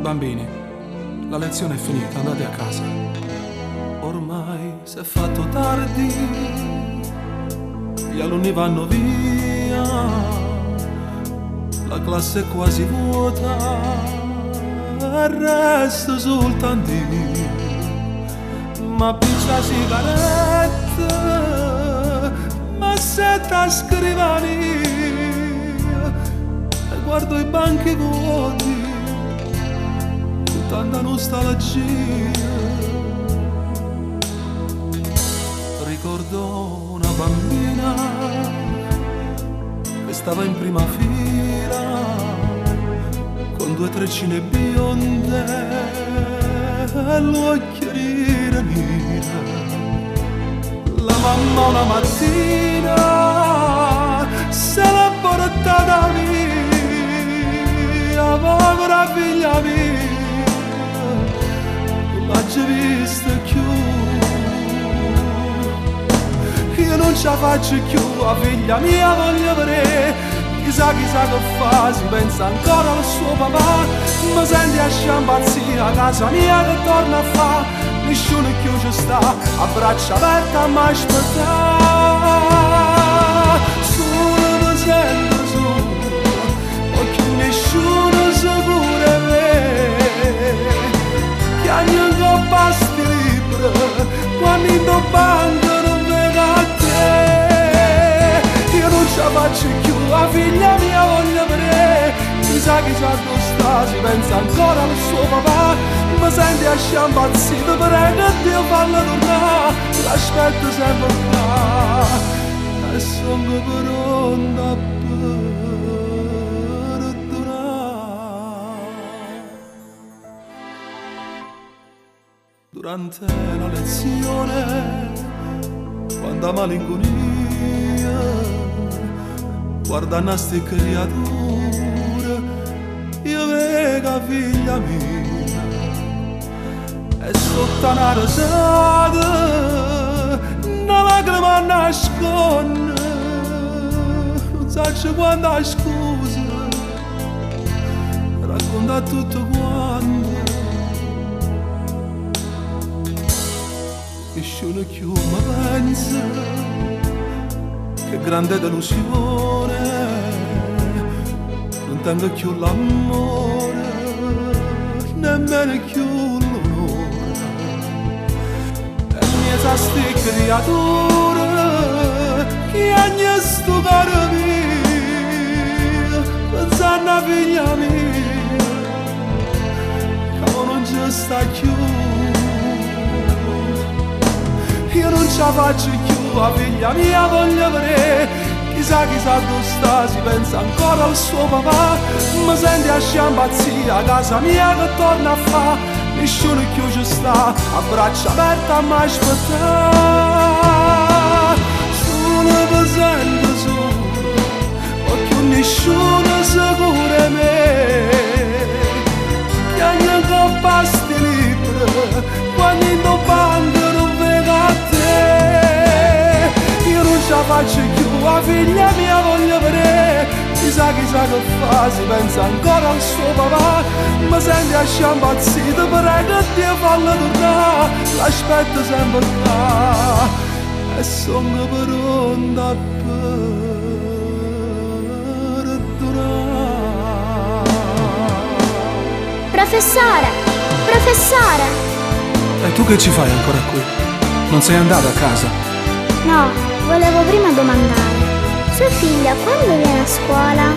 Bambini, la lezione è finita, andate a casa. Ormai si è fatto tardi, gli alunni vanno via, la classe è quasi vuota, e resto soltanto io. M'appiccio 'a sigaretta, m'assetto 'a scrivania e guardo i banchi vuoti con tanta nostalgia. Ricordo una bambina che stava in prima fila con due treccine bionde e l'occhio nere nere. La mamma una mattina se l'ha portata via, povera figlia mia, non l'ho vista più. Io non ce la faccio più, 'a figlia mia voglio vedere. Chissà chissà che fa, si pensa ancora al suo papà. Mi sento 'e ascì a 'mpazzì, a casa mia che torna a fa. Nessuno più ci sta, a braccia aperte a m'aspettà. Solo mi sento solo, perché nessuno si cura 'e me. Chiagno 'ncopp' a sti libri, quando 'int' 'o banco nun vedo a te. Io non ce la faccio più, 'a figlia mia voglio vedere. Chissà chissà dove sta, si pensa ancora al suo papà. Mi sento 'e ascì a 'mpazzì, te prego Dio falla tornare, l'aspetto sempre qua. E sono pronto a perdonare. Durante la lezione, quanta malinconia, guardanno 'sti creature, io vedo 'a figlia mia. E sotto 'na risata, 'na lacrima annasconne, non saccio quanta scusa, racconta a tutto quanto. Nessuno più mi pensa, che grande delusione, non tengo più l'amore, nemmeno più l'onore. E 'mmiezz' a 'sti creature, chiagne stu core mio, pensanno 'a figlia mia, che non ci sta più. Io non ce la faccio più, 'a figlia mia voglio vedere. Chissà chissà dove sta, si pensa ancora al suo papà. Mi sento 'e ascì a 'mpazzì, a casa mia che torna a fa. Nessuno più ci sta, a braccia aperte a m'aspettà. Solo mi sento solo, perché nessuno si cura 'e me. Chiagno 'ncopp' a 'sti libri, quando 'int' 'o banco nun vedo a te. Io non ce la faccio più, 'a figlia mia voglio vedere. Chissà chissà che fa, si pensa ancora al suo papà. Mi sento 'e ascì a 'mpazzì, te prego Dio falla tornare, l'aspetto sempre qua. E sono pronto a perdonare. Professore! Professore! E tu che ci fai ancora qui? Non sei andata a casa? No, volevo prima domandare. Sua figlia quando viene a scuola?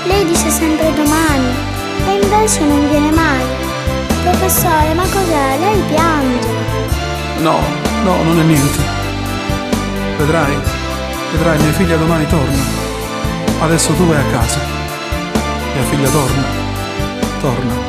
Lei dice sempre domani e invece non viene mai. Professore, ma cos'è? Lei piange. No, no, non è niente. Vedrai, vedrai, mia figlia domani torna. Adesso tu vai a casa. Mia figlia torna. Torna.